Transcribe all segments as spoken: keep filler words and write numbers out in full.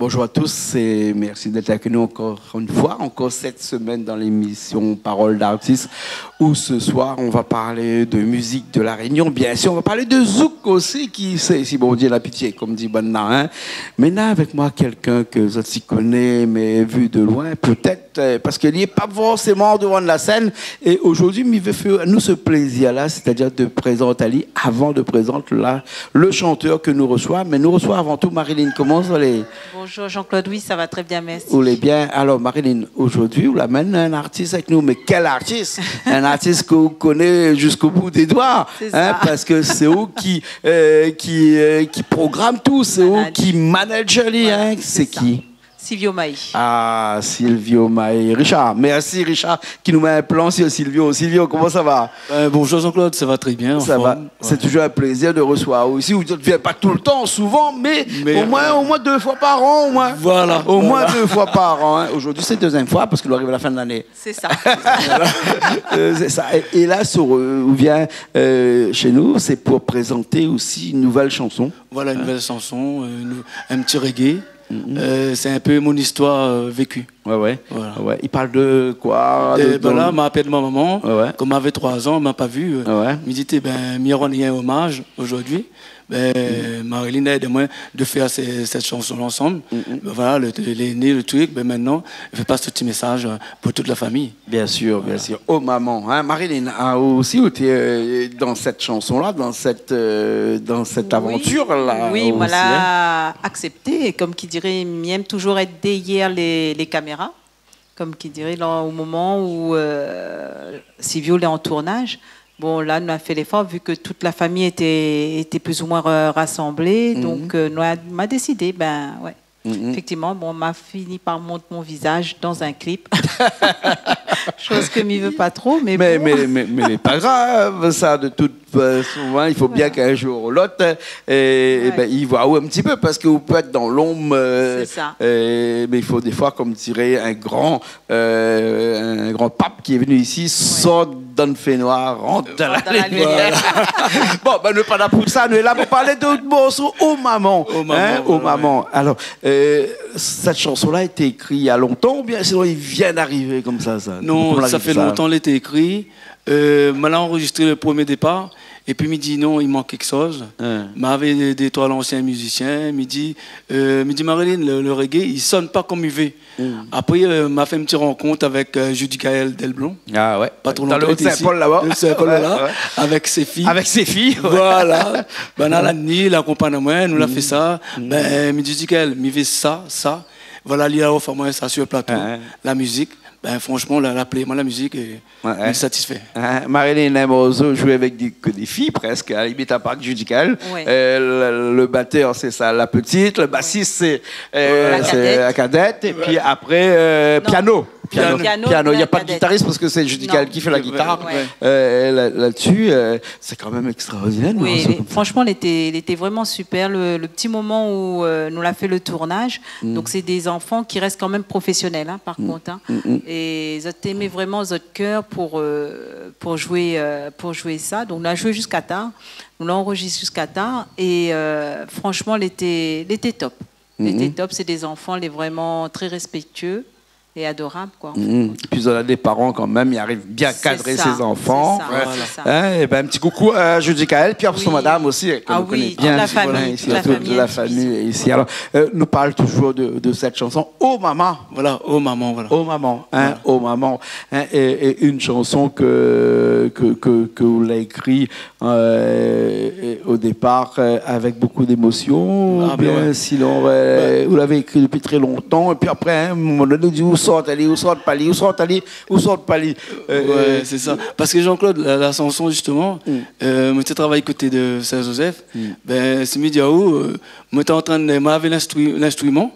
Bonjour à tous et merci d'être avec nous encore une fois, encore cette semaine dans l'émission Parole d'artiste, où ce soir on va parler de musique de La Réunion. Bien sûr, on va parler de zouk aussi, qui sait, si Bondié la pitié, comme dit banna, hein. Mé la avèk moin kèlkin ke zot i koné, mé vu de loin, pétèt, euh, parske li lé pa forséman dovan la sèn. É zordi, mi vé fé anou se plézir-la, sétadir de prézant ali, avan de prézant la, le shantèr ke nou resoi. Mé nou resoi avan tou Marilyn. Koman sa i lé ? Bonjour Jean-Claude, oui, ça va très bien, merci. Ou lé bien. Alor Marilyn, zordi ou la amenn in artis avèk nou. Mé kèl artis ? In artis ke ou koné ziska bout dé doi, sé sa, parske sé ou ki, euh, ki, euh, ki program tout, sé ou ki manage ali, hein. Voilà, sé sa. Sé ki ? Silvio Maé. Ah, Silvio Maé. Richard, mèrsi Richard, ki nou mèt in plan si Silvio. Silvio, koman sa va ? Euh, bonjour Jean-Claude, ça va très bien, en forme. Ça va. Ouais. C'est toujours un plaisir de recevoir aussi. Ou vien pa toultan, souvan, mé omoin, omoin dé foi par an, omoin. Voilà, voilà. Omoin dé foi par an, hein. Zordi sé dézièm foi parske nou ariv la fin de lané. Sé sa. Voilà. Euh, sé sa. É, é la, sur, euh, ou vien, euh, shé nou, sé pou prézant osi in nouvèl shanson. Voilà, une nouvelle chanson, euh, nou-, un petit reggae. Mhm. Euh, c'est un peu mon histoire, euh, vécue. Ouais, ouais. Voilà. Ouais. I parl de koi, de, de, ben la, ma apèl mon momon, ouais, ouais, kan mavé troi zan, ma pa vu, euh, ouais, ouais, mi di, té, ben, mi rann ali in omaz zordi. Ben, mhm, Marilyn la èd amoin de fé sé, sèt shanson-la ansanm. Mhm. Ben voilà, le, le, lé né, le truc, ben maintenant, i fé pas se ti mésaz, euh, pou tout la famiy. Bien sûr, bien sûr. Voilà. Oh maman, hein, Marilyn, ah, ou osi ou té, euh, dan sèt shanson-la, dan sèt, euh, dan sèt avantir-la osi, hein. Oui, oui, moin la aksèpté. É kom ki diré, mi èm touzour èt dèrièr lé, lé kaméra. Kom ki diré, la, o moman ou, euh, Silvio lé an tournaz, bon, la, nou la fé léfor, vu ke tout la famiy lété, lété plus ou moins ra-, rasanblé. Mhm. Donk, euh, nou la, ma désidé, ben, ouais. Mhm. Effectivement, bon, ma fini par mont mon vizaz dan in clip. Shoz ke mi vé pa tro, mé bon. Mé, mé, mé, mé pa grav, sa, de tout fason, hein, i fo bien, ouais, k'in zour ou lot, é, é, ouais, ben, i voi aou in ti pé, parske ou pé èt dan lonb, euh, sé sa, euh, mé i fo défoi, kom diré in gran, euh, in gran pap ki lé vni isi, ouais, sort dan fénoir, rant dan la limièr. Rant dan la limièr. Voilà. Bon, ben, nou lé pa la pou sa, nou lé la pou parl de morso Oh maman. Oh maman, hein, Oh maman. Voilà, ouais. Alor, euh, sèt shanson-la la été ékri na lontan oubien sinon i vien d'arivé konmsa, sa ? Non, sa fé lontan li lété ékri. Euh, moin la anrozistré le promié dépar, épi mi di non, i mank kékshoz. Hein. Mavé dé, dé troi ansien mizisien, mi di, euh, mi di, Marilyn, le, le reggae, i sonn pa kom i vé. Hmm. Apré, euh, ma fé in ti rankont avèk, euh, Judy Kaël Delblond. Ah ouais. Pa tro lontan, dan le Haut-Saint-Paul, laba. Le Haut-Saint-Paul, ouais, la, ouais. Avèk sé fiy. Avèk sé fiy, ouais. Voilà. Ben, la, la ni, la konpagn amoin, nou la fé sa. Hmm. Ben, mi di, Judy Kaël, mi vé sa, sa. Voilà, li la ofèr amoin sa sur plato. Ouais, ouais. La mizik, ben, franshman, la, la plé amoin la mizik, é ouais, ouais, mi lé satisfé. Hein, Marilyn, in morso zoué avèk dé, ke dé fiy prèsk, a la limit, apar Judy Kaël. Ouais. Euh, le, le batèr, sé sa, la petite, le bassiste, sé, euh, la cadette, épi apré, euh, piano. Non. Piano. Piano, piano, la cadette. Na pa de gitaris parske sé Judy Kaël ki fé la gitar. Non. Ouais. Euh, la, la-dsi, euh, sé kan mèm ékstraordinèr, non, sé konmsa. Oui, franshman, lété, lété vréman super. Le, le ti moman ou, euh, nou la fé le tournaz, hmm, donk sé dé zanfan ki rès kan mèm profésionèl, hein, par kont, hein. Hmm, hmm. É zot té mèt vréman zot kèr pou, euh, pou zoué, euh, pou zoué sa. Donk nou la zoué ziska tar. Nou la anrozistr ziska tar. É, euh, franshman, lété, lété top. Lété top. Sé dé zanfan, lé vréman trè rèspéktié é adorab, koi, an fin de kont. Épi zot na dé paran kan mèm, i ariv bien kadré sé zanfan. Sé sa, sé sa. Hein, é ben, in ti koukou a Judy Kaël, épi a son madam osi, ke nou koné bien, tout la famiy, isi, tout la famiy isi. Alor, euh, nou parl touzour de, de sèt shanson, Oh maman. Voilà, Oh maman, voilà. Oh maman, hein, Oh maman, hein, é, é in shanson ke, ke, ke, ke ou la ékri euh, é o dépar, euh, avèk bonpé d'émosion, oubien sinon, euh, ou lavé ékri dopi trè lontan, épi apré, hein, a in moman doné, ou di, ou sort ali, ou sort pa li, ou sort ali, ou sort pa li. Euh, ouais, sé sa. Parske Jean-Claude, la, la shanson, zistoman, euh, moin té travay koté de Saint-Joseph, ben, sé mi di aou, euh, moin té antrinn, moin lavé l'instru-, l'instriman,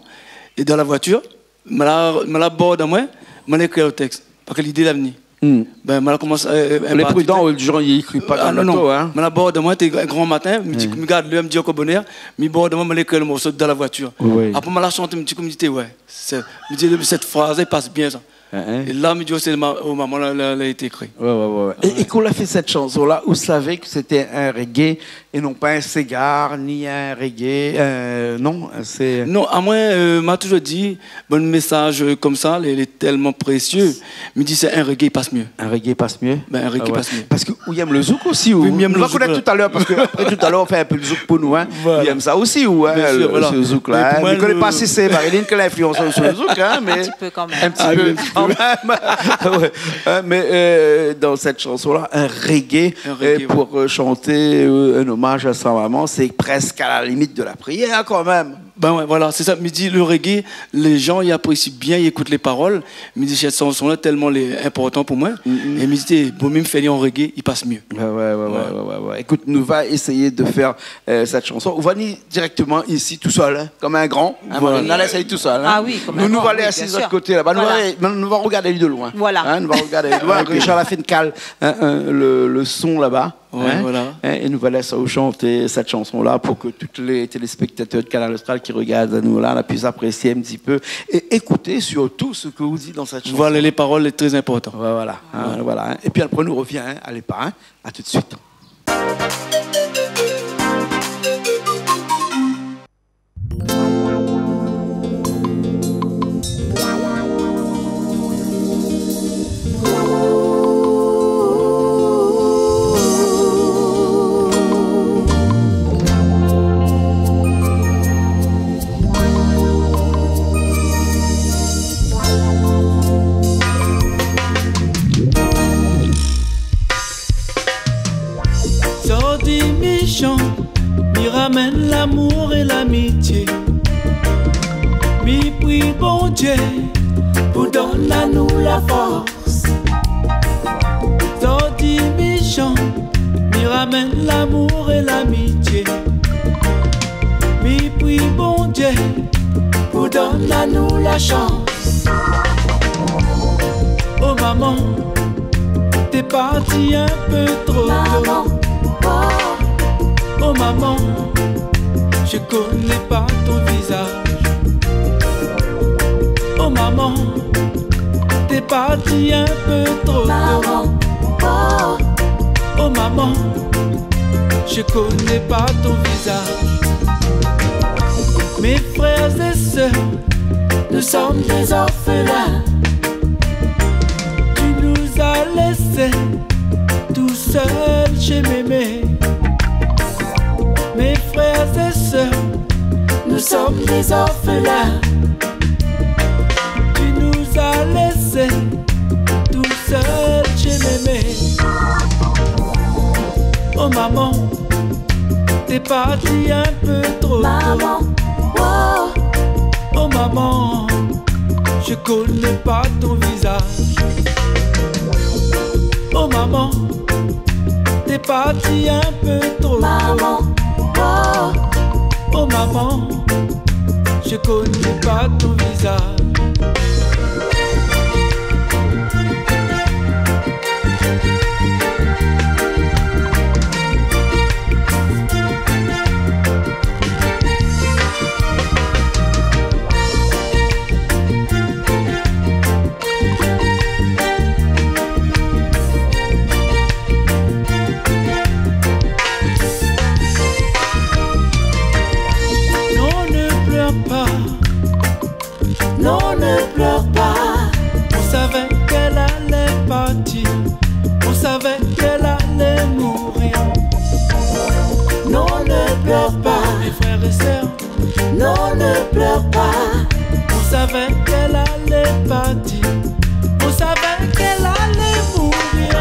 é dan la voitir, moin la, moin la bor dan moin, moin la ékri le tèks, parske lidé la vni. Hmm. Ben, moin la komans, euh, euh, lé pridan, euh, di jan i ékri pa dan loto, hein. Ah non, non. Moin la bor dan moin, té gran matin, mi di, mi gard lèr, mi di ankor bonèr, mi bor dan moin, moin la ékri le morso dan la voitir. Oui. Apré, moin la shant in ti kou, mi di, té, ouais, sé, mi di, sèt fraz-la i pas bien, sa. Hein, hein. É la, mi di, o, sé ma-, o, maman, la, la, la été ékri. Ouais, ouais, ouais, ouais. É, é kan ou la fé sèt shanson-la, ou savé ke sété in reggae é non pa in séga, ni in reggae, euh, non, sé... Non, amoin, euh, ma touzour di, bann mésaz, euh, konmsa, lé, lé tèlman présié. Mi di, sé in reggae i pas myé. In reggae i pas myé ? Bin, in reggae i pas myé. Ah ouais. Parske ou yèm le zouk osi, ou... Oui, mi yèm le zouk, voilà. Nou va konèt talèr, parske apré, talèr, ou fé in pé de zouk pou nou, hein. Voilà. Ou yèm sa osi, ou, hein, le, le zouk-la, hein. Bien sûr, voilà. Mé pou moin, mi koné pa si sé Marilyn ki la influans aou sir le zouk, hein, mé... In ti pé kan mèm. Ah, oui. In ti pé kan mèm. Ouais. Hein, mé, euh, dan sèt shanson-la, in reggae, euh, pou, euh, shanté, euh, in omaz a sa momon, sé prèsk a la limit de la prièr, kan mèm. Bin ouais, voilà, sé sa. Mi di, le reggae, lé jan i aprési bien, i ékout lé parol. Mi di, sèt shanson-la, tèlman lé inportan pou moin. Mm, mm. É mi di, bon, mi fé ali an reggae, i pas myé. Ouais, ouais, ouais. Ékout, nou va éséy fé, euh, sèt shanson. Ou va ni dirèkteman isi, tousèl, hein, konm in gran, hein, voilà. Marilyn, lès ali tousèl, hein. Ah oui, konm in gran, oui, bien sûr. Nou, nou va alé asiz de lot koté, laba. Voilà. Nou va, nou va rogard ali de loin. Voilà. Hein, nou va rogard ali de loin. Ok. Richard la fé in kal, hein, hein, le, le son laba. Ouais, hein, voilà. Hein, é nou va lès aou shanté sèt shanson-la pou ke tout lé téléspèktatèr de Kanal Austral ki rogard anou la, la, i pé aprésié in ti pé é ékout sirtou sak ou di dan sèt shanson. Voilà, lé parol lé trè inportan. Ouais, voilà. Hein, voilà, hein. É pi apré, nou rovien, hein, alé pa, hein. A tout de suit. Sort di mi shan, mi ramèn lamour é lamitié. Mi pri Bondié pou donn anou la fors. Sort di mi shan, mi ramèn lamour é lamitié. Mi pri Bondié pou donn anou la shans. Oh maman, t'es partie un peu trop tôt. Maman, oh. Oh maman, je connais pas ton visage. Oh maman, t'es partie un peu trop tôt. Maman, oh. Oh maman, je connais pas ton visage. Mes frères et sœurs, nous sommes des orphelins. Tu nous as laissés tout seuls chez mémé. Mes frères et sœurs, nous sommes des orphelins. Tu nous as laissés tout seuls chez mémé. Oh maman, t'es partie un peu trop tôt. Maman, oh. Oh maman, je connais pas ton visage. Oh maman, t'es partie un peu trop tôt. Maman, oh. Oh maman, je connais pas ton visage. Non, ne pleure pas. Non, ne pleure pas. On savait qu'elle allait partir. On savait qu'elle allait mourir. Non, ne pleure pas. Mes frères et sœurs, non, ne pleure pas. On savait qu'elle allait partir. On savait qu'elle allait mourir.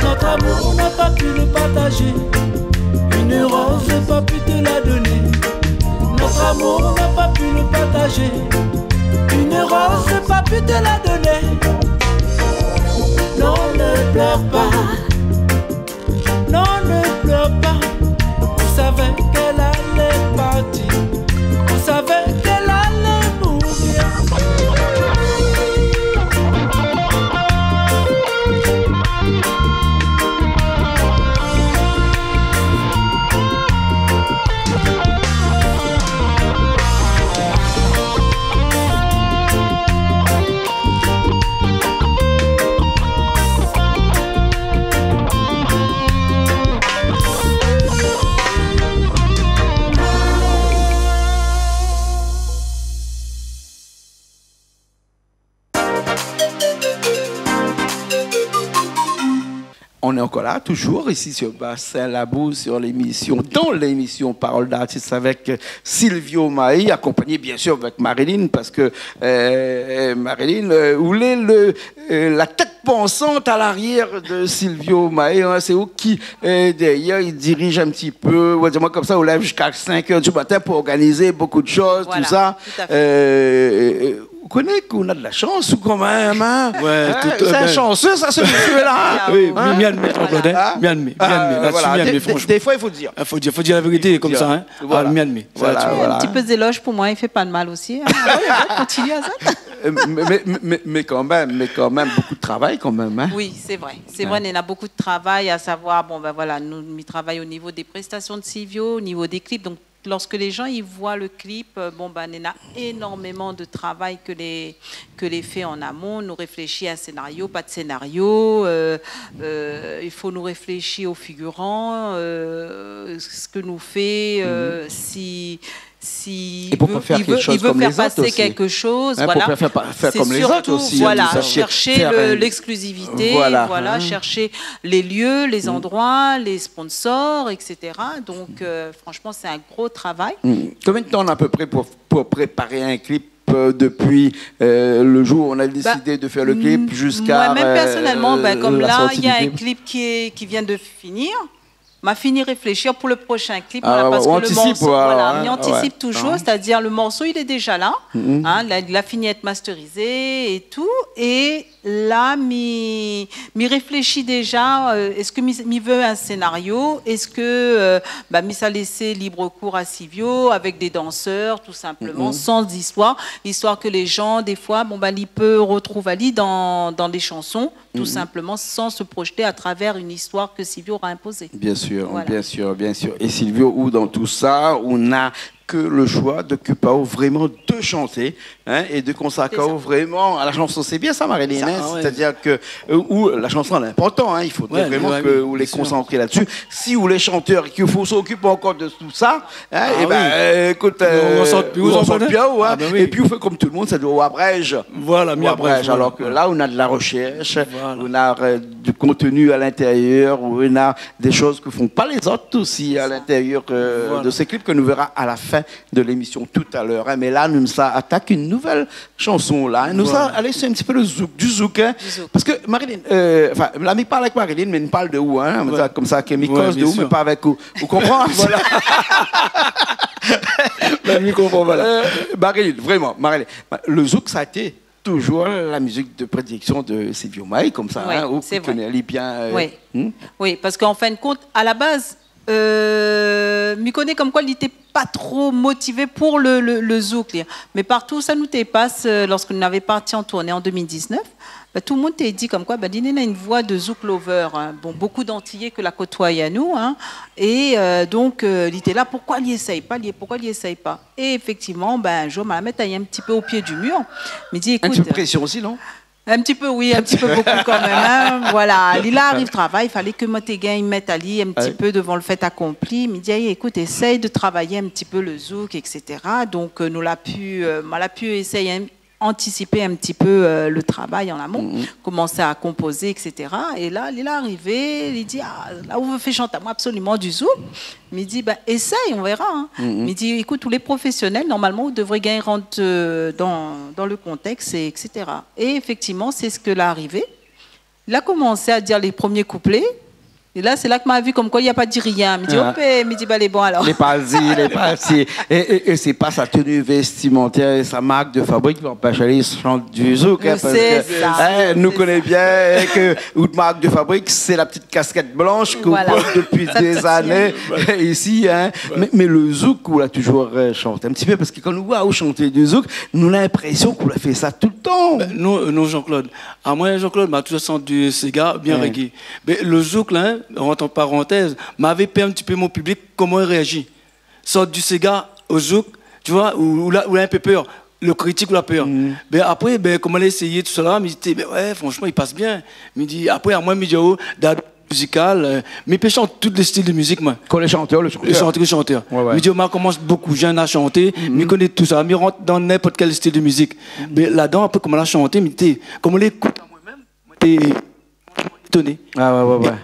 Notre amour, on n'a pas pu le partager. Une rose, j'ai pas pu te la donner. Notre amour, on n'a pas pu le partager. Une rose, j'ai pas pu te la donner. Non, ne pleure pas. Non, ne pleure pas. On savait qu'elle allait partir. On savait qu'elle allait mourir. On est encore là, toujours ici sur Bassin Labou, sur l'émission, dans l'émission Parole d'artiste avec, euh, Silvio Maé, accompagné bien sûr avec Marilyn, parce que, euh, euh, Marilyn, euh, ou lé le, euh, la tête pensante à l'arrière de Silvio Maé, hein, sé ou ki, euh, dèrièr, i dirij in ti pé, ou va dir amoin konmsa, ou lèv ziska cinq heures du matin pour organiser beaucoup de choses, tout ça. Voilà, tout à fait. Euh, euh, Ou koné k'ou na de la shans, ou, kan mèm, hein ? Ouais, tout, sé in shansé, sa, sé mésyé-la, hein ? Ah, oui, mi admé, voilà. Jean-Claude, hein ? Mi admé, mi admé. Ah, voilà. Dé-, dé-, défoi, i fo dir. Ah, fo dir, fo dir la vérité, i fo dir. Konmsa, hein ? Voilà. Ah, mi admé. Voilà, voilà. In ti pé zéloz pou moin, i fé pa d'mal osi, hein ? Voilà, kontinié a sa. Euh, mé, mé, mé, mé kan mèm, mé kan mèm, bonpé de travay kan mèm, hein ? Oui, sé vré. Sé vré, néna bonpé de travay, a savoir, bon, ben voilà, nou, mi travay o nivo dé prestasion de Silvio, o nivo dé klip, donk Lorsque les gens, ils voient le clip, euh, bon, ben, néna énormément de travail ke lé, ke lé fé an amon. Nou réfléshi a in sénario, pa de sénario, euh, euh, i fo nou réfléshi o figuran, euh, sak nou fé, euh, si, si i vé, i vé fé pasé kékshoz, voilà. É pou pa fé kékshoz konm lézot osi. Hein, pou pa fé pa, fé konm lézot osi, hein, voilà, chercher le, l'exclusivité, voilà, chercher les lieux, les endroits, les sponsors, et cetera. Donc, euh, Franchement, c'est un gros travail. Mm. Combien de temps on a à peu près pour, pour préparer un clip, euh, depuis, euh, le jour où on a décidé de faire le clip jusqu'à, euh, la sortie du clip ? Bah, mm, moi-même, personnellement, ben, comme là, il y a un clip qui est, qui vient de finir, ma fini réfléchir pour le prochain clip, voilà, parce que le morceau, voilà, mi anticipe toujours, c'est-à-dire le morceau, il est déjà là, hein, la, la fini d'être masterisé et tout, et Là, mi, mi réfléchi déja, euh, èske mi, mi vé in sénario ? Èske, euh, bah, mi sa lès lib kour a Silvio avèk dé dansèr, tout sinpleman, san zistoir, istoir ke lé jan, défoi, bon, bah, li pé rotrouv ali dan, dan lé shanson, tout sinpleman, san se projeter à travers une histoire que Silvio aura imposée. Bien sûr, bien sûr, bien sûr. Voilà. É Silvio, ou dan tout sa, ou na ke le shoi d'okip aou vréman de shanté, hein, é de konsakré aou vréman a la shanson. Sé bien sa, Marilyn, hein ? Sé sa, ouais. C'est-à-dire que, euh, ou la shanson, lé inportan, hein, i fo vréman ke ou lé konsantré la-dsi. Ouais, ouais, bien sûr. Si ou lé shantèr é k'i fo s'okipé ankor de tout sa, hein, é ben, euh, ékout, ou ansanm pi, ou ansanm pi, hein. Ah ben oui. É pi ou fé konm tout le monde, sé ou abrèj. Voilà, mi abrèj, ouais. Alor ke la, ou na de la reshèrsh, ou na, euh, du contenu à l'intérieur, ou na dé shoz ke fé pa lézot osi a l'intérieur, euh, de se klip ke nou véra a la fin de l'émission tout à l'heure, hein. Mé la, nou sa atak in nouvèl shanson la, hein. Nou sa alé su in ti pé le zouk, du zouk, hein. Du zouk. Parske Marilyn, euh, anfin, la mi parl avèk Marilyn, mé mi parl de ou, hein. Mi di konmsa ke mi koz de ou, mé pa avèk ou. Ouais, bien sûr. Ou konpran ? Voilà. La mi konpran, voilà. Euh, Marilyn, vréman, Marilyn, le zouk, sa la été toujours la musique de prédilection de Silvio Maé, konmsa, hein, ou ki koné ali bien, euh, hmm ? Oui, oui, parske an fin de kont, a la baz, euh, mi koné konm koi li té pa tro motivé pou le, le, le zouk, li. Mé partou sa nou té pas, euh, lorsk nou lavé parti an tourné an deux mille dix-neuf, bah, tout le monde té di konm koi, bah, li néna in voi de zouk lover, hein. Bon, bonpé d'Antiyé ke la kotoiy anou, hein. É, euh, donk, euh, li té la, poukoi li éséy pa, li, poukoi li éséy pa ? É éfèktivman, ben, in zour, ma la mèt ali in ti pé o pié du mir. Mi di, ékout, in ti pé de présion osi, non ? In ti pé, oui, in ti pé bonpé kan mèm, hein. Voilà, li la ariv travay, falé ke moin té gingn mèt ali in ti pé devan le fait accompli. Mi di, ékout, éséy de travay in ti pé le zouk, et cetera. Donk, euh, nou la pu, euh, ma la pu éséy in antisipé in ti pé, euh, le travay an amon, komansé a konpozé, et cetera. É la, li la arivé, li di, ah, la ou vé fé shant amoin absoliman du zouk. Mi di, ben, éséy, on verra, hein. Mi di, ékout, ou lé profésionèl, normalman, ou devré gingn rant, euh, dan, dan le kontèks, é, et cetera. É éfèktivman, sé sak la arivé. La komansé a dir lé promié kouplé. É la, sé la ke ma vi konm koi li la pa di rien. Mi di, ah, ok, mi di, bah, lé bon alor. Lé parti, lé parti. É, é, é sé pa sa tenue vestimentaire é sa mark de fabrik ki anpèsh ali shant du zouk, hein, parske, hein, nou koné bien ke out mark de fabrik, sé la petite casquette blanche ke ou port depuis des années ici, hein. Voilà. Sa, sa, sa. Mé, mé le zouk, ou la toujours, euh, shanté in ti pé, parske kan nou voi aou shanté du zouk, nou na l'inprésion ke ou la fé sa tout le tan. Ben, non, euh, non, Jean-Claude. Amoin, Jean-Claude, ma toujours shant du séga, bien reggae. Mé le zouk la, hein, entre parenthèses, ma vé pèr in ti pé mon piblik, koman i réazi. Sort du séga o zouk, tu vois, ou, ou la, ou la in pé pèr, le kritik ou la pèr. Ben apré, ben, koman la éséyé tout sa la, mi di, ben ouais, franchement, i pas bien. Mi di, apré, amoin, mi di, oh, dan mizikal, euh, mi pé shant tout lé stil de mizik, moin. Kan le shantèr, le shantèr. Le shantèr, le shantèr. Ouais, ouais. Mi di, oh, ma komans bonpé jenn a shanté, mi koné tout sa, mi rant dan ninport kèl stil de mizik. Ben ladan, apré, koman la shanté, mi di, koman la ékout amoin mèm, moin té étoné. Ah ouais, ouais, ouais.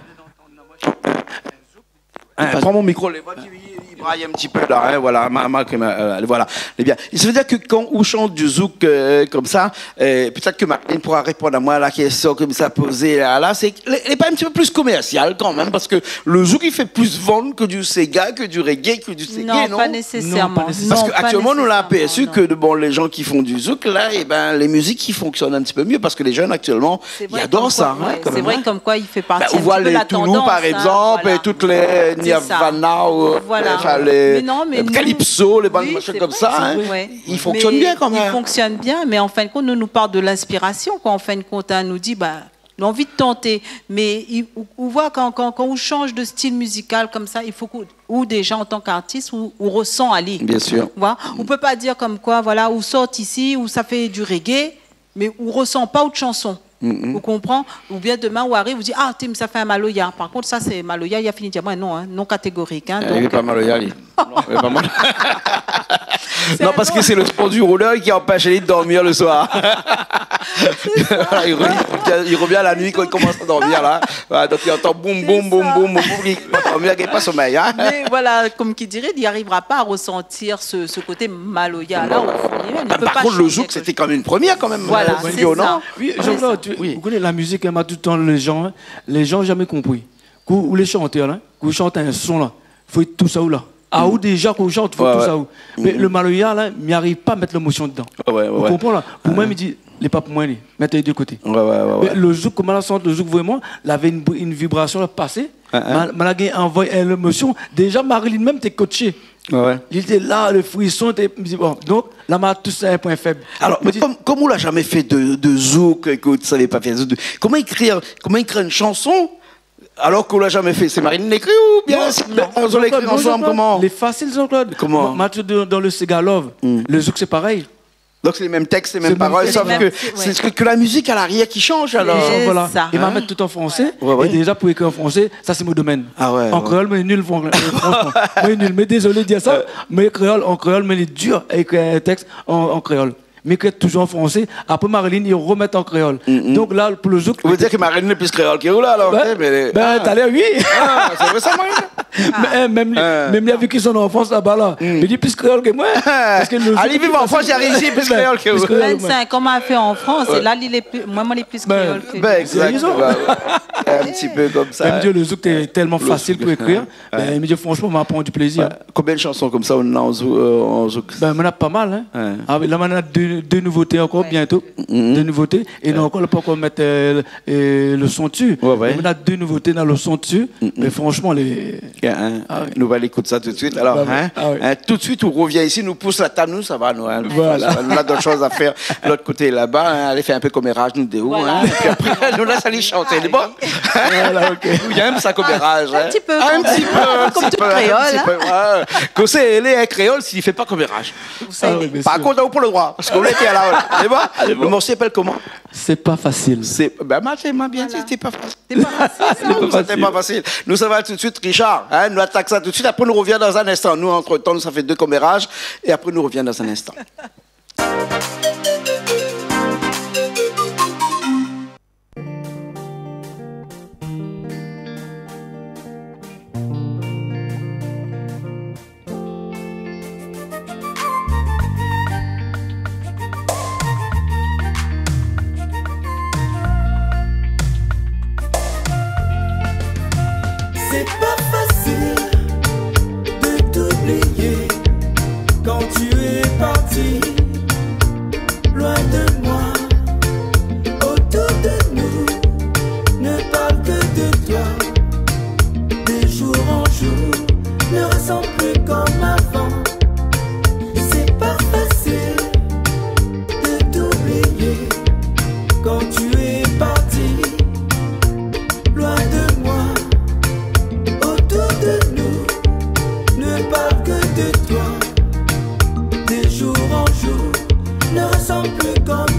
Hein, pran mon mikro, lé, li, li bray in ti pé la, hein, voilà, ma, ma, ma, euh, voilà. Eh bien, ça veut dire que quand on chante du zouk, euh, comme ça, euh, peut-être que Marine pourra répondre à moi à la question que vous avez posée là, là, c'est, lé, lé pa in ti pé plis komèrsial kan mèm, parske le zouk, li fé plis vann ke du séga, ke du reggae, ke du séga, non ? Non, pa nésésèrman. Non, pa nésésèrman. Parske aktièlman, nou la apèrsu ke, bon, les gens qui font du zouk, là, eh ben, les musiques qui fonctionnent un petit peu mieux, parce que les jeunes, actuellement, ils adorent ça, hein, quand même, hein. C'est vrai, comme quoi, ouais, c'est vrai, comme quoi il fait partie un petit peu de la tendance, hein, voilà. Bah, on voit les Toulouse, par exemple, et toutes les Nirvana, ou, enfin, les, euh, Calypso, les bandes machin comme ça, hein. C'est ça. Mais non, mais nous, oui, c'est vrai, c'est vrai. Ils fonctionnent bien quand même. Mais ils fonctionnent bien, mais en fin de compte, nous, nous parle de l'inspiration, quoi. En fin de compte, hein, nous dit, bah, l'envie de tenter. Mais i, ou, ou voi kan, kan, kan ou shanj de stil mizikal konmsa, i fo ke ou, déja, an tan k'artis, ou, ou resan ali. Bien sûr. Ou voi ? Ou pé pa dir konmkoi, voilà, ou sort isi, ou sa fé du reggae, mé ou resan pa out shanson. Mm, mm. Ou konpran ? Oubien demin, ou ariv, ou di, ah, Tim, sa fé in maloya. Par kont, sa, sé maloya, li la fini dir amoin, non, hein, non katégorik, hein, donk, euh, li lé pa maloya, li. Non, lé pa mal. Non, parske sé le son du rouleur ki anpèsh ali de dormir le soir. Sé sa. Li re-, li revien, li revien la nuit kan li komans a dormir, la. Voilà, donk li antan boum, boum, boum, boum, boum, li, li lé pa somèy, hein. Sé sa. Mé voilà, konm ki diré, li arivra pa a resantir se, se koté maloya la, o fon li mèm. Li pé pa shanté. Par kont, le zouk, sété kan mèm in promièr, kan mèm, non ? Voilà, sé sa. Oui, Jean-Claude, ou koné la mizik, hein, moin, tout le tan, lé jan, hein, lé jan la zamé konpri. Kan ou lé shantèr, la, kan ou shant in son, la, fo èt tout sa ou la. Ah, ou déja, kan ou shant, fo tout sa ou. Ouais, ouais. Mé le maloya, la, mi ariv pa mèt lémosion dedan. Ouais, ouais, ouais. Ou konpran, la ? Pou moin, mi di, lé pa pou moin, li. Mèt ali de koté. Ouais, ouais, ouais, ouais. Mé le zouk, koman la shant le zouk vréman, lavé in, in vibrasion la pasé. Hein, hein. Ma, ma la gingn anvoy, euh, lémosion. Déja, Marilyn mèm té kotché. Ouais, ouais. Li té la, le frison té, mi di, bon, donk, la, ma tous in poin fèb. Alor, mé konm, konm ou la zamé fé de, de zouk, ke ou savé pa fé de zouk, koman ékrir, koman ékrir in shanson alor ke ou la zamé fé ? Sé Marilyn la ékri oubien sé, non, non, zot la ékri ansanm, koman ? Lé fasil, Jean-Claude. Koman ? Ma, ma, dan, dan le séga love, le zouk, sé parèy. Donk sé lé mèm tèks, lé mèm parol, sof ke sé, sé ke, ke la mizik a larièr ki shanj, alor. Sé sa. Voilà. É ma mèt tout an fransé. Ouais, ouais. É déja, pou ékrir an fransé, sa, sé mon domèn. Ah ouais, ouais. An kréol, moin lé nul, fran-, euh, franshman. Moin lé nul. Mé dézolé de dir sa, mé kréol, an kréol, moin lé dir a ékrir in tèks an, an kréol. Mé ékri touzour an fransé. Apré, Marilyn, li remèt an kréol. Mm, mm. Donk la, pou le zouk... Ou vé dir ke Marilyn lé pli kréol ke ou, la, alor, mé, ben, talèr, oui. Ah, sé vré sa, Marilyn ? Ah. Mé, euh, mèm li, mèm li la viv son anfans laba, la. Mm. Mé li lé pli kréol ke moin. Parske le zouk... Ah, li viv an Frans, li ariv isi, pli kréol ke ou. Pli kréol ke moin. Vinn-sink an ma fé an Frans, é la, li lé pli, moin, moin lé pli kréol ke li. Ben, exact. Ou la rézon. Ben, ouais. In ti pé konmsa. Mèm di, le zouk, té tèlman fasil pou ékrir. Ouais. Ben, mi di, franshman, ma pran du plézir. Ouais. Konbien de shanson konmsa ou néna an zou-, euh, an zouk ? Ben, moin néna pa mal, hein. Ouais. Ah oui, la, moin néna dé, dé nouvoté ankor, bientôt. Mm. Dé nouvoté. É néna ankor, la pankor mèt, euh, le, euh, le son dsi. Ouais, ouais. Mé moin néna dé nouvoté, néna le son dsi. Mm, mm. Mé franshman, lé... Ah oui. Nou va alé ékout sa tout de suite. Alor, hein, tout de suite, ou revien isi, nou pous la tab, nou, sa va, nou, hein. Voilà. Nou néna dot shoz a fèr lot koté laba, hein, alé fé in pé koméraz, nou dé, hein. Voilà. Épi apré, nou lès ali shanté, lé bon ? Voilà, ok. Ou yèm sa, koméraz, hein ? In ti pé. In ti pé, in ti pé, in ti pé, ouais. Konm tout kréol, hein. Kosa i lé in kréol si li fé pa koméraz ? Ou sa, oui, bien sûr. Par kont, ou pran le droi, parske ou lété la, lé bon ? Lé bon. Le morso i apèl koman ? Sé pa fasil. Sé, ben, ma, sé, ma bien di, sé pa fasil. Voilà. Sé pa fasil, sa. Non, sété pa fasil. Nou sava tout de suite, Richard, hein, nou atak sa tout de suite. Apré, nou revien dan in instan. Nou, antretan, nou sa fé dé koméraz. É apré, nou revien dan in instan. C'est pas facile de t'oublier quand tu es parti, loin de moi. Autour de nous ne parle que de toi. De jour en jour, ne ressemble plus comme avant. C'est pas facile de t'oublier quand tu es parti, loin de moi. Autour de nous ne parle que de toi. De jour en jour, ne ressemble plus comme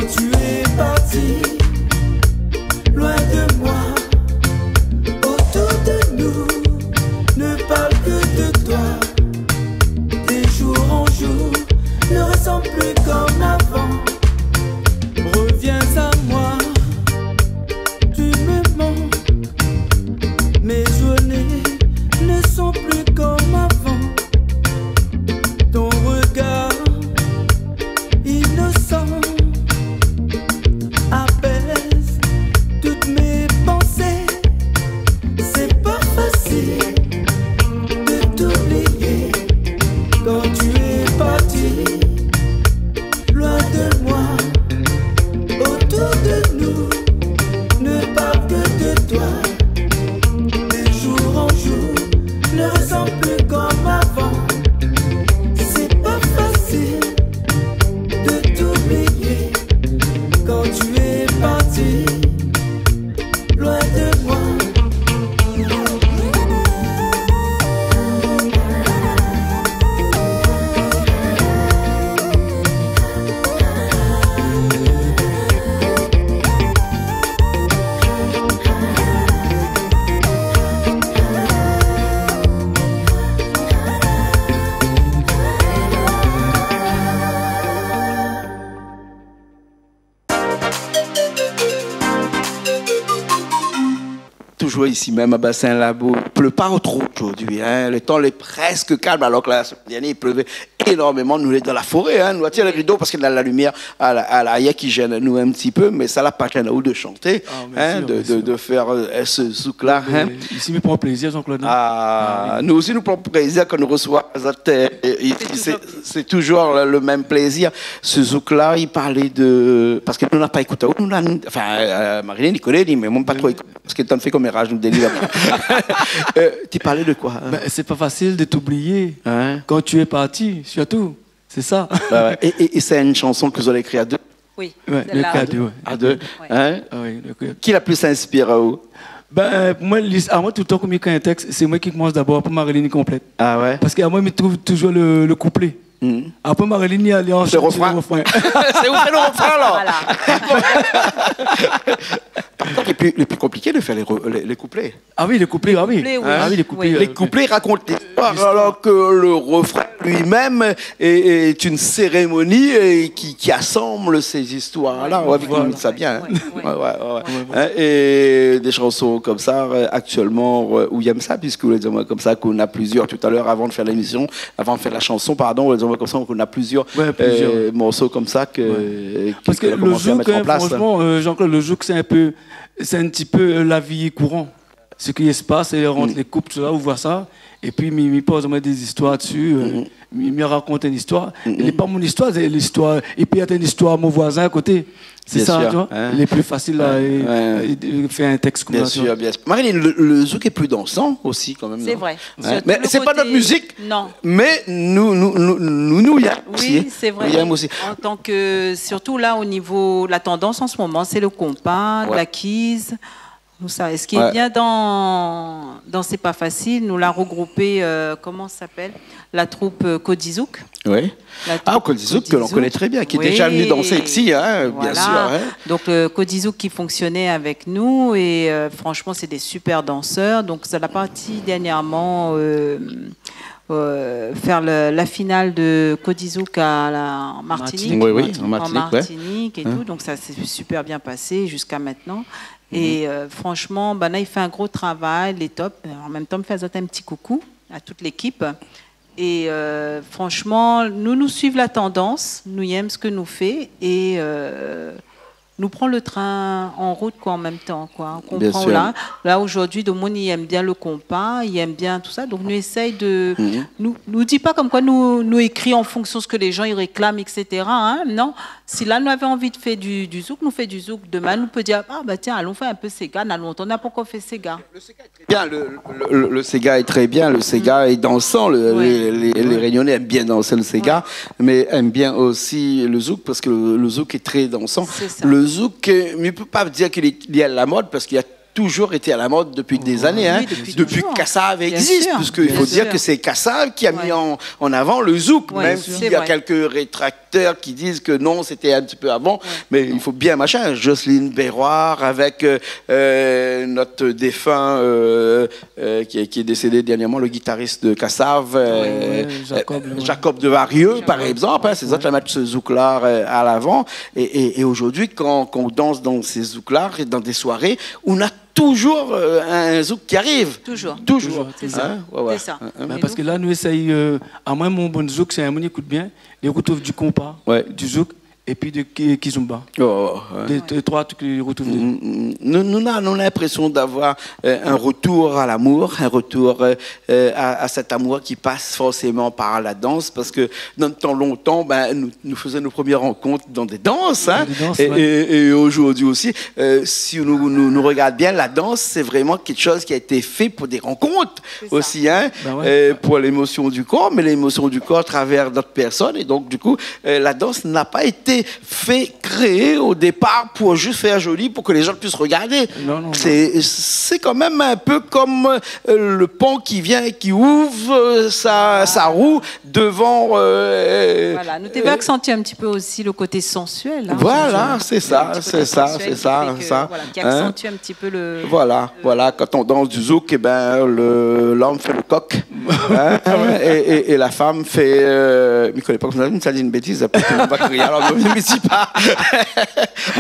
Tu es parti, loin de moi. Autour de nous, ne parle que de toi. De jour en jour, ne ressemble plus comme avant. Reviens à moi, tu me manques. Mes journées ne sont plus comme avant. Ton regard innocent apaise toutes mes pensées. C'est pas facile de t'oublier quand tu es parti, loin de moi. Autour de nous, ne parle que de toi. De jour en jour, ne ressemble plus comme avant. C'est pas facile de t'oublier quand tu es parti, loin de moi. Toujours ici même à Bassin Labou. Il pleut pas trop aujourd'hui, hein. Le temps est presque calme, alors que la semaine dernière, il pleuvait énormément. Nous, on est dans la forêt, hein. Nous, on tire les rideaux parce que la, la lumière à la, à l'arrière qui gêne nous un petit peu, mais ça la pas gêné ou de chanter, hein, de, de, de faire, euh, ce zouk-là, hein. Ici, mi pran plézir, Jean-Claude, hein. Ah, nou osi, nou pran plézir kan nou resoi, euh, ici, c'est, c'est toujours le, le même plaisir. Ce zouk-là, il parlait de, parce que nou la pa ékout, nou la, enfin, euh, Marilyn, li koné, li, mé moin pa tro ékout, parce que tann fé koméraz, nou délivre. Euh, tu parlais de quoi, hein ? Ben, c'est pas facile de t'oublier quand tu es parti, surtout. C'est ça. Ouais, ouais. Et, et, et c'est une chanson que vous avez écrite à deux ? Oui, celle-là. Ouais, à deux, ouais. À deux, hein ? Ah oui, d'accord. Qui l'a plus inspiré, ou ? Ben, pou moin, lis-, amoin, toultan, kan mi ékri in tèks, sé moin ki komans dabor, apré Marilyn i konplèt. Ah ouais ? Parske amoin, mi trouv touzour le, le kouplé. Apré Marilyn i alé an shant le refrain. C'est vous qui faites le refrain, là. Voilà. Par contre, le plus, le plus compliqué de faire les re-, les, les couplets. Ah oui, les couplets, ah oui. Les couplets, oui. Ah oui, les couplets, euh, les couplets racontent l'histoire, alors que le refrain lui-même est, est une cérémonie et qui, qui assemble ces histoires-là. Ouais, ouais, ouais. Voilà. Ouais, ouais, ouais. Hein, et des chansons comme ça, euh, actuellement, euh, ou i èm sa, puisque vous l'avez dit, comme ça, qu'on a plusieurs tout à l'heure, avant de faire l'émission, avant de faire la chanson, pardon, on a dit comme ça, qu'on a plusieurs, euh, morceaux comme ça que, qui, qui a commencé à mettre en place. Ouais, ouais. Parce que le zouk, hein, franchement, euh, Jean-Claude, le zouk, c'est un peu, c'est un petit peu, euh, la vie courante. Ce qui se passe, i rant lé koup, tousala, ou voi sa. Épi, mi, mi poz amoin dé zistoir dsi, euh, mi, mi rakont in zistoir. Lé pa mon zistoir, sé listoir, i pé èt in zistoir mon voizin a koté. Sé sa, tu vois. Bien sûr, hein. Lé pli fasil, la, é, é de fé in tèks konmsa, tu vois. Bien sûr, bien sûr. Marilyn, le, le zouk est plus dansant aussi, quand même, non ? C'est vrai. Hein ? Surtout le côté... Mais c'est pas notre musique, non. Mais nous, nous, nous, nous, nous, i èm osi. Oui, c'est vrai. I èm osi. En tant que, surtout là, au niveau, la tendance en ce moment, c'est le compas, la kizomba. Tout ça. Et ce qui est bien dans, dans C'est pas facile, nou la regroupé, euh, comment ça s'appelle ? La troupe, euh, Kodizouk. Oui. La troupe Kodizouk. Ah, Kodizouk, que l'on connaît très bien, qui est déjà venu danser ici, hein, bien sûr, hein. Oui. Voilà. Donc, euh, Kodizouk qui fonctionnait avec nous et, euh, franchement, c'est des super danseurs. Donc, ça l'a parti dernièrement, euh, euh, faire le, la finale de Kodizouk à la, en Martinique. Martinique. Oui, oui, en Martinique, ouais. En Martinique et tout. Donc, ça s'est super bien passé jusqu'à maintenant. Et, euh, franchement, banna i fé in gro travay, lé top. En même temps, mi fé azot in ti coucou à toute l'équipe. Et, euh, franchement, nou, nou suiv la tendance, nou i èm sak nou fé, é, euh, nou pran le train en route, quoi, en même temps, quoi. Bien sûr. Ou konpran, la, la, aujourd'hui, tout le monde i èm bien le compas, i èm bien tout ça. Donc, nou éséy de, nou, nou di pa konmkoi nou, nou ékri en fonction de ce que les gens i réclament, et cetera, hein, non. Si la nou lavé anvi de fé du, du zouk, nou fé du zouk. Demin, nou pé dir, ah, bah, tiens, allons faire un peu séga. Na lontan nou la pankor fé séga. Bien, le, le, le, le séga est très bien, le séga est dansant, le, les, les, les Réunionnais aiment bien danser le séga, mais aiment bien aussi le zouk, parce que le, le zouk est très dansant. C'est ça. Le zouk, euh, mi pé pa dir qu'il est, il est à la mode, parce qu'il y a toujours été à la mode depuis des années, hein, depuis que Kassav' existe, puisqu'il faut dire que c'est Kassav' qui a mis en, en avant le zouk, même s'il y a quelques rétracteurs qui disent que non, c'était un petit peu avant, mais il faut bien machin. Jocelyne Béroir avec, euh, euh, notre défunt, euh, euh, qui, qui est décédé dernièrement, le guitariste de Kassav', euh, Jacob de Varieux, par exemple, hein, sé zot la mèt se zouk-la, euh, à l'avant. Et, et, et aujourd'hui, quand, quand on danse dans ces zouks-là, dans des soirées, on a toujours, euh, un zouk qui arrive. Toujours. Toujours. Sé sa. Hein ? Ouais, ouais. Sé sa. Hein, hein. Bin, parske la, nou éséy, euh, amoin, mon bon zouk, sé in moun i ékout bien, li artrouv du konpa, du zouk, épi de ki-, kizomba. Oh, ouais. Dé, dé, troi trik li artrouv. Mm, mm, mm. Nou, nou, nou na, nou na l'inprésion d'avoir, euh, un retour à l'amour, un retour, euh, euh, à, à cet amour qui passe forcément par la danse, parce que dans le temps longtemps, ben, nous, nous faisions nos premières rencontres dans des danses, hein. Dans des danses, ouais. Et, et, et aujourd'hui aussi, euh, si nou, nou, nou regard bien, la danse, c'est vraiment quelque chose qui a été fait pour des rencontres aussi, hein. Sé sa. Ben ouais. Euh, pour l'émotion du corps, mais l'émotion du corps à travers d'autres personnes. Et donc, du coup, euh, la danse n'a pas été fait, créé au départ pour juste faire joli, pour que les gens puissent regarder. Non, non, non. C'est, c'est quand même un peu comme, euh, le pan qui vient et qui ouvre, euh, sa, sa roue devant, euh, voilà, nou té vé aksantié in ti pé osi le koté sansuèl, hein, voilà, sé sa, sé sa, sé sa. Voilà, ki aksantue in ti pé le, voilà, voilà, quand on danse du zouk, eh ben, le, l'homme fait le coq, hein, et, et, et la femme fait, euh, mi koné pa koman sa, mi sa di in bétiz, apré, tout le monde va crier, alors, mi di pa.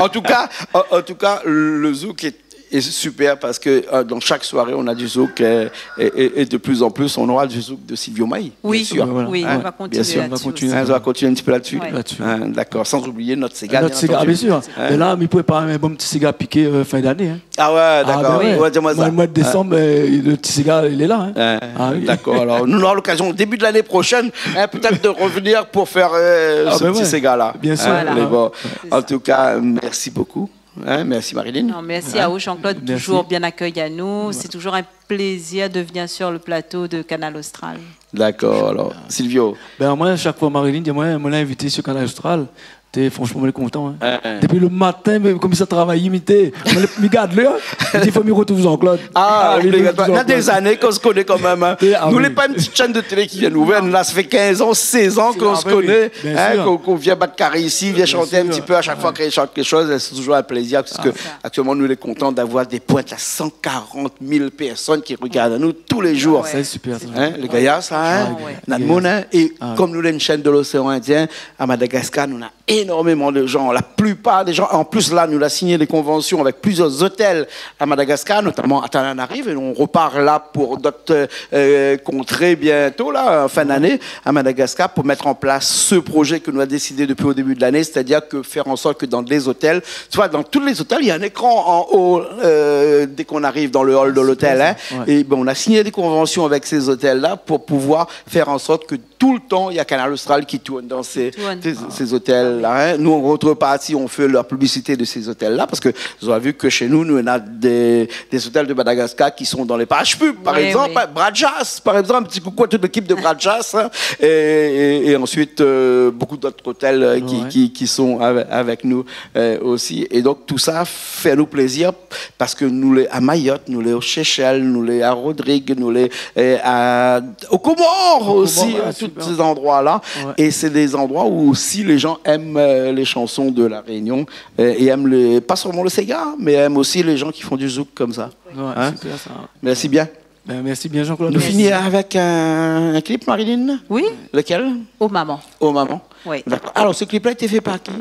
En tout cas, en, en tout cas, le zouk est, est super parce que, euh, dans chaque soirée, on a du zouk, euh, et, et, et de plus en plus, on aura du zouk de Silvio Mayi, bien sûr. Oui, oui, on va continuer là-dessus aussi. Hein, on va continuer un petit peu là-dessus. Ouais. Là-dessus. Hein, d'accord, sans oublier notre séga, bien entendu. Notre séga, bien sûr. Hein. Mé la, mi prépar in bon ti séga piké, euh, fin d'ané, hein. Ah ouais, d'accord. Ah, ben ouais. Ouais, di amoin sa. Mois, mois de décembre, euh, le ti séga, il est là, hein. Ah oui. D'accord. Alors, nous aurons l'occasion, au début de l'année prochaine, hein, peut-être de revenir pour faire, euh, ce petit séga-là. Ah, ben ouais. Bien sûr. Hein, voilà. Mé bon. Sé sa. En tout cas, merci beaucoup. Hein, merci Marilyn. Non, merci à vous, Jean-Claude, toujours bien accueilli à nous. Merci. Ouais. C'est toujours un plaisir de venir sur le plateau de Kanal Austral. D'accord, alors, Silvio. Ben, moin, shak foi Marilyn i di amoin, moin lé invité sur Kanal Austral, té, franchement, moin lé kontan, hein. Hein, hein. Dépi le matin, mé konm sa travay, mi té, moin lé, mi gard lèr, mi di, fo mi artrouv Jean-Claude. Ah, obligatoire. Ah oui, fo mi artrouv Jean-Claude. Na dé zané k'on se koné kan mèm, hein. Ah oui. Nou lé pa in ti shèn de télé ki vien ouvèr, nou la, sa fé kinz an, sèz an k'on se koné, hein, k'on, k'on vien bat karé isi, vien shanté in ti pé a shak foi k'i shant kékshoz, sé toujours un plaisir, parce que actuellement, nou lé kontan d'avoir des pointes à cent quarante mille personnes qui regardent à nous tous les jours. Ah ouais. Sa, sé super, sa. Hein, lé gayar, sa, hein ? Ah ouais. Na d'moun, hein ? É konm nou lé in shèn de l'océan Indien, à Madagascar, nou na énormément de gens. La plupart des gens, en plus, là, nou la signé des conventions avec plusieurs hôtels à Madagascar, notamment à Tananarive, et on repart là pour d'autres, euh, contrées bientôt, là, en fin d'année, à Madagascar, pour mettre en place ce projet que nou la décidé depuis au début de l'année, c'est-à-dire que faire en sorte que dans les hôtels, soit dans tous les hôtels, il y a un écran en haut, euh, dès qu'on arrive dans le hall de l'hôtel, hein. Ah, super, ça. Ouais. Et ben, on a signé des conventions avec ces hôtels-là pour pouvoir faire en sorte que tout le temps, il y a Kanal Austral qui tourne dans ces, ces, ces hôtels-là, hein. Qui tourne. Ah oui. Nous, en contrepartie, on fait la publicité de ces hôtels-là parce que vous avez vu que chez nous, nou néna des, des hôtels de Madagascar qui sont dans les pages pub, par exemple, hein, Bradjas, par exemple, un petit coucou à toute l'équipe de Bradjas, hein, et, et, et ensuite, euh, beaucoup d'autres hôtels, euh, qui, qui, qui sont ave-, avec nous, euh, aussi. Et donc, tout ça fait nous plaisir parce que nou lé à Mayotte, nou lé aux Seychelles, nou lé à Rodrigues, nou lé, euh, à, aux Comores aussi, hein, tous ces endroits-là. Ouais, super. Ouais. Et c'est des endroits où aussi les gens aiment, euh, les chansons de La Réunion, euh, et aiment le, pas seulement le séga, mais aiment aussi les gens qui font du zouk comme ça. Ouais, super ça. Hein ? Merci bien. Ben, merci bien, Jean-Claude. Merci. Nou fini avec un, un clip, Marilyn ? Oui. Lequel ? Oh maman. Oh maman. Oui. D'accord. Alors, ce clip-là a été fait par qui ?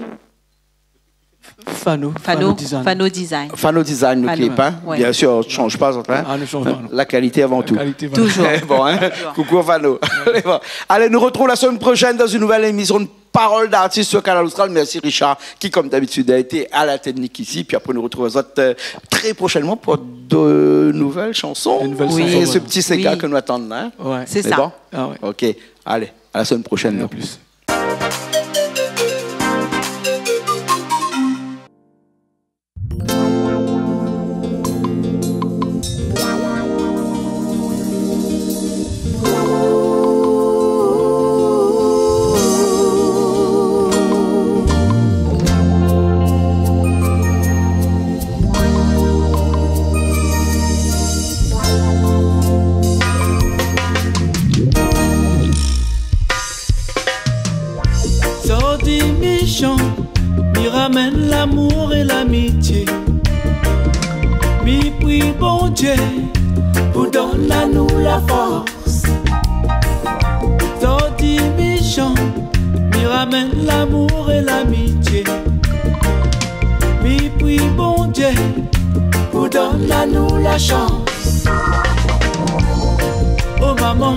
Fano, Fano, Fano Design. Fano Design. Fano Design, le clip, hein. Fano, ouais. Bien sûr, on change pas, hein. Ah, nou shanj pa, non. La qualité avant tout. La qualité avant tout. Toujours. Bon, hein. Toujours. Coucou à Fano. Bon. Allez, nou retrouv la semaine prochaine dans une nouvelle émission de Parole d'artiste sur Kanal Austral. Merci Richard, qui, comme d'habitude, a été à la technique ici. Puis après, nou retrouv azot, euh, très prochainement pour de nouvelles chansons. De nouvelles chansons, voilà. Oui. Et ce petit séga ke nou atann, hein. Ouais. C'est ça. Bon ? Ah ouais. Ok. Allez, à la semaine prochaine. Allez, à plus. Ramèn lamour é lamitié. Mi pri Bondié pou donn anou la fors. Zordi mi shant, mi ramèn lamour é lamitié. Mi pri Bondié pou donn anou la shans. Oh maman,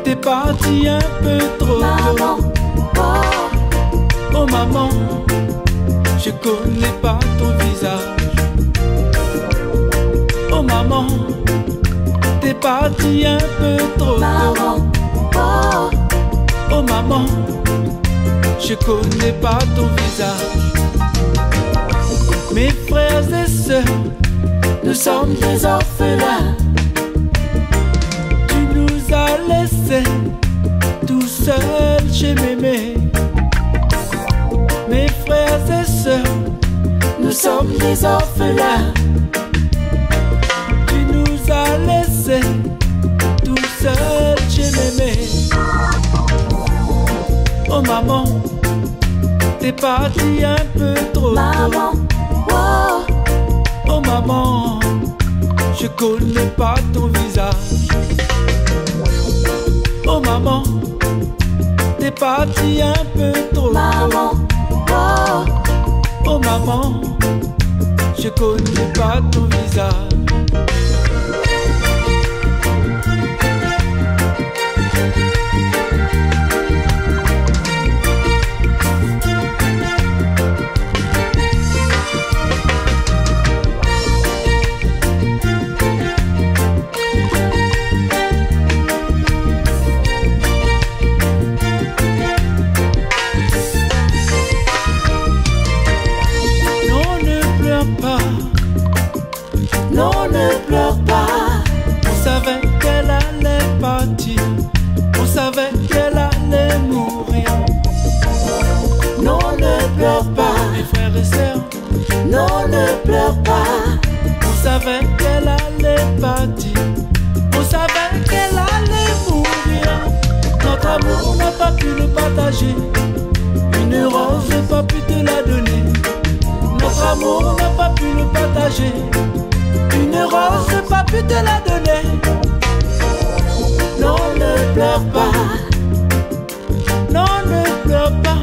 t'es partie un peu trop tôt. Maman, oh. Oh maman, je connais pas ton visage. Oh maman, t'es partie un peu trop tôt. Maman, oh. Oh maman, je connais pas ton visage. Mes frères et sœurs, nous sommes des orphelins. Tu nous as laissés tout seuls chez mémé. Mes frères et sœurs, nous sommes des orphelins. Tu nous as laissés tout seuls chez mémé. Oh maman, t'es partie un peu trop tôt. Maman, oh. Oh maman, je connais pas ton visage. Oh maman, t'es partie un peu trop tôt. Maman, oh. Oh maman, je connais pas ton visage. Non, ne pleure pas. Non, ne pleure pas. On savait qu'elle allait partir. On savait qu'elle allait mourir. Non, ne pleure pas. Mes frères et sœurs. Non, ne pleure pas. On savait qu'elle allait partir. On savait qu'elle allait mourir. Notre amour, on n'a pas pu le partager. Une rose, j'ai pas pu te la donner. Notre amour, on n'a pas pu le partager. Une rose, j'ai pas pu te la donner. Non, ne pleure pas. Non, ne pleure pas.